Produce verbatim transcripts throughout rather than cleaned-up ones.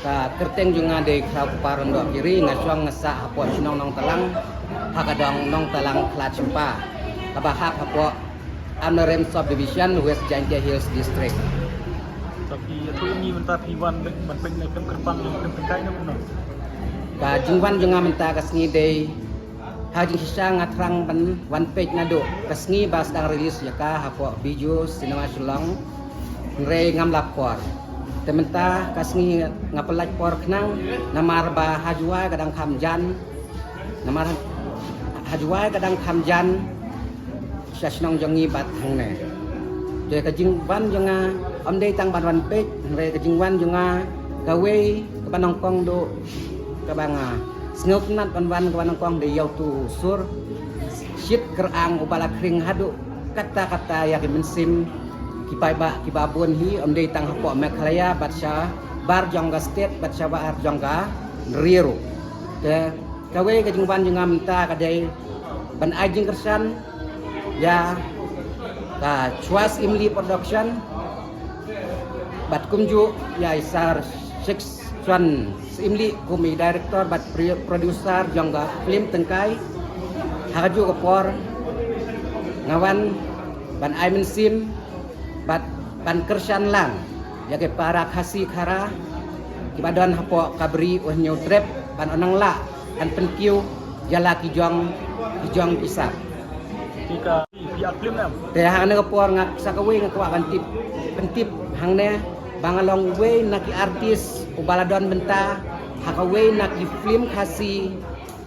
Ka kyrteng jong nga dei Khraw Kpa Ryndoh Kiri, nga shong nga sah hapoh shnong Nongtalang, ha ka dong Nongtalang Khlad Shympa, kaba hap hapoh Amlarem Subdivision, West Jaintia Hills District. Tapi atu ini mynta phi wan ban peit na kem kyrpang na kem pengkai na kumno? Ka jingwan jong nga mynta ka sngi dei ha jingshisha nga thrang ban wan peit naduh ka sngi ba sdang release ïa ka hapoh Bijou Cinema Shillong. Hynrei ngam lap por. Te mynta ka sngi nga pynlait por khnang namar ba ha Jowai ka dang kham jan. Namar ha Jowai ka dang kham jan sha shnong jong ngi bad hangne. Te ka jingwan jong nga ym dei tang ban wan peit, hynrei ka jingwan jong nga kawei kaba nyngkong duh kaba nga sngewtynnat ban wan kaba nyngkong dei ïa utu u sur shit kyrang uba la khring haduh katta katta ïa ki mynsiem ki paidbah kiba bun hi, ym dei tang hapoh Meghalaya bad shabar jong ka state bad shabar jong ka ri ruh. Te kawei ka jingwan jong nga mynta ka dei ban ai jingkyrshan ïa ka Chwas Imli Production bad kumjuh ïa i Sir Sixon Syiemlieh kum i director bad pro-, producer jong ka film Tyngkai. Ha kajuh ka por nga wan ban ai mynsiem bad ban kyrshan lang ïa ki para Khasi Khara kiba don hapoh ka Bri U Hynñiewtrep ban ym nang lah ban pynkiew ïa la ki jong, ki jong ki sap. Ki ka, ki ap film em? Te ha kane ka por nga sa kawei nga kwah ban tip, pyntip hangne ba nga long uwei na ki artist uba la don bynta ha kawei na ki film Khasi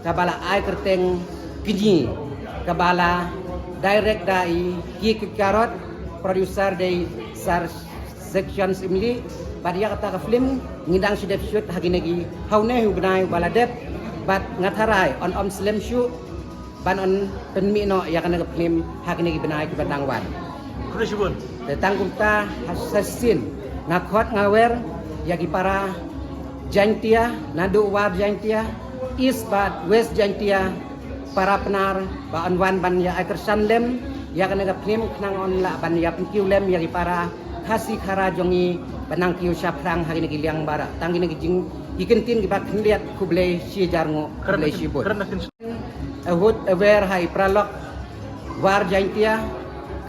kaba la ai kyrteng Kñi, kaba la direct da i Ki Karot, producer dei Sir Sixon Syiemlieh. Bad ïa kata ka film ngi dang shu dep shoot ha kine ki, ha une hi u bnai uba la dep. Bad nga tharai yn ym slem shuh ban yn pynmih noh ïa kane ka film ha kine ki bnai kiba dang wan. Khublei shibun. Te tang kumta ha shisien nga khot nga wer ïa ki para Jaintia, naduh War Jaintia, East bad West Jaintia, para Pnar ba yn wan ban ïa ai kyrshan lem ïa kane ka film khnang yn lah ban ïa pynkiew lem ïa ki para Khasi Khara jong ngi ba nang kiew shaphrang ha kine ki liang baroh. Tang kine ki jing, ki kyntien kiba khyndiat. Khublei shihajar nguh, khublei shibun. Ahut awer ha i paralok War Jaintia,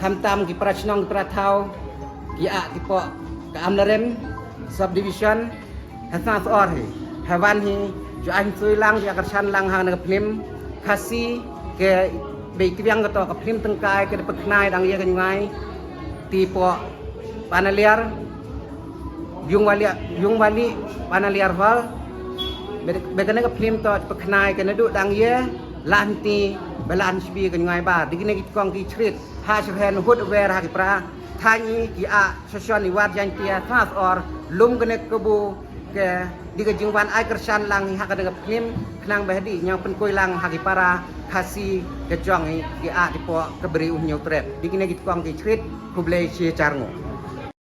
khamtam ki para shnong ki para thaw, ki ah ki poh ka Amlarem Subdivision, ha sngewsih hi, ha wan hi, ju ai sui lang, ju ai kyrshan lang ha kane ka film Khasi, ka bei tbiang kato ka film Tyngkai ka da pynkhnai dang ïa ka jngai ti poh Panaliar, Yung Wali, Yung Wali Panaliar Hall. Ba kane ka film to pynkhnai ka naduh dang ïa la hynti ba la hynshbi ka jngai bar. Dei kine ki kong ki chrit ha shuhen hut wer ha ki para thani ki ah session i War Jaintia thas or lum kane ka bu ke dei ka jingwan ai kyrshan lang hi ha kane ka film khnang ba hadi ñiang pynkhuid lang ha ki para Khasi ka jong hi ki ah ti poh ka Bri U Hynñiewtrep. Dei kine ki kong ki chrit. Khublei shihajar nguh.